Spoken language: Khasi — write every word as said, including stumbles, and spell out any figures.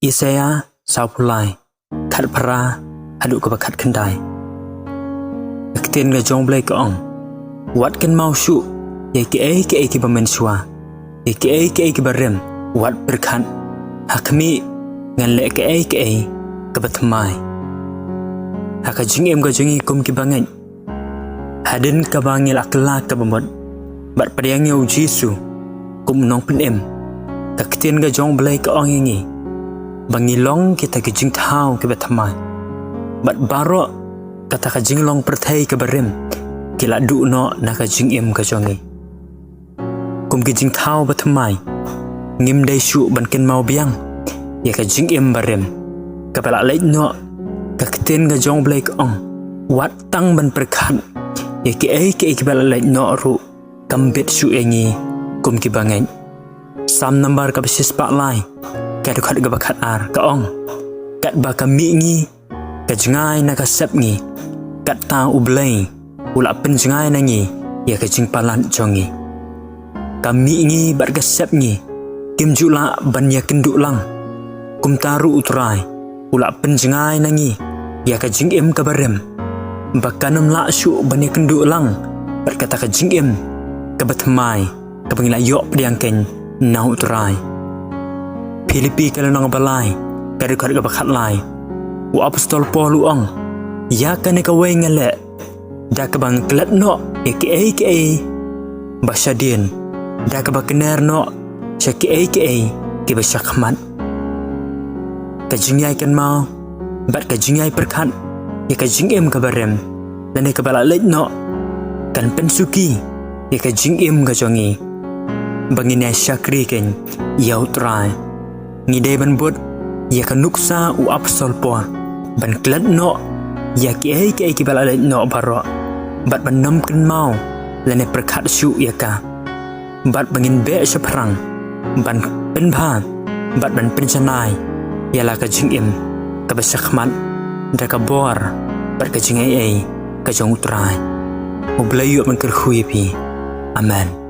Isaïah sawphew lai, khatphra haduh kaba khatkhyndai. Ka ktien ka jong U Blei ka ong: Wat kynmaw shuh ïa kiei kiei kiba mynshuwa, ïa kiei kiei kiba rim wat pyrkhat. Ha khmih, ngan leh kaei kaei kaba thymmai ha ka jingim ka jong ngi kum kiba ngeit. Hadien kaba ngi la kylla kaba mut bad pdiang ïa U Jisu kum U Nongpynim, ka ktien ka jong U Blei ka ong ïa ngi ba ngi long kita ki jingthaw kiba thymmai, bad baroh kata ka jinglong pyrthei kaba rim ki la duh noh na ka jingim ka jong ngi. Kum ki jingthaw ba thymmai, ngim dei shuh ban kynmaw biang ïa ka jingim ba rim kaba la leit noh. Ka ktien ka jong U Blei ka ong: Wat tang ban pyrkhat ïa kiei kiei kiba la leit noh ruh kam bit shuh ïa ngi kum kiba ngeit. Salm nambar kaba shispah lai, ka dkhot kaba khatar ka ong: Katba ka mih ngi ka jngai na ka sep ngi, katta U Blei u la pynjngai na ngi ïa ka jingpalat jong ngi. Ka mih ngi bad ka sep ngi kim ju lah ban ïakynduh lang, kumta ruh U Trai u la pynjngai na ngi ïa ka jingim kaba rim, ba kan ym lah shuh ban ïakynduh lang bad kata ka jingim kaba thymmai kaba ngi la ïoh pdiang kein na U Trai. Philippi ka lynnong ba lai, ka dkhot kaba khatlai, u apostol Paul u ong: Ïa kane kawei nga leh, da kaba nga klet noh ïa kiei kiei ba shadien, da kaba kner noh sha kiei kiei kiba shakhmat. Ka jingïai kynmaw bad ka jingïai pyrkhat ïa ka jingim kaba rim lane kaba la leit noh kan pynsuki ïa ka jingim ka jong ngi ba ngin ïa shakri kein ïa U Trai. Ngi dei ban bud ïa ka nuksa u apostol Paul, ban klet noh ïa kiei kiei kiba la leit noh baroh, bad ban nym kynmaw lane pyrkhat shuh ïa ka, bad ba ngin beh shaphrang ban pynbha bad ban pynjanai ïa la ka jingim kaba shakhmat da ka bor bad ka jingaiei ka jong U Trai. U Blei u ïoh ban kyrkhu ïa phi. Amen.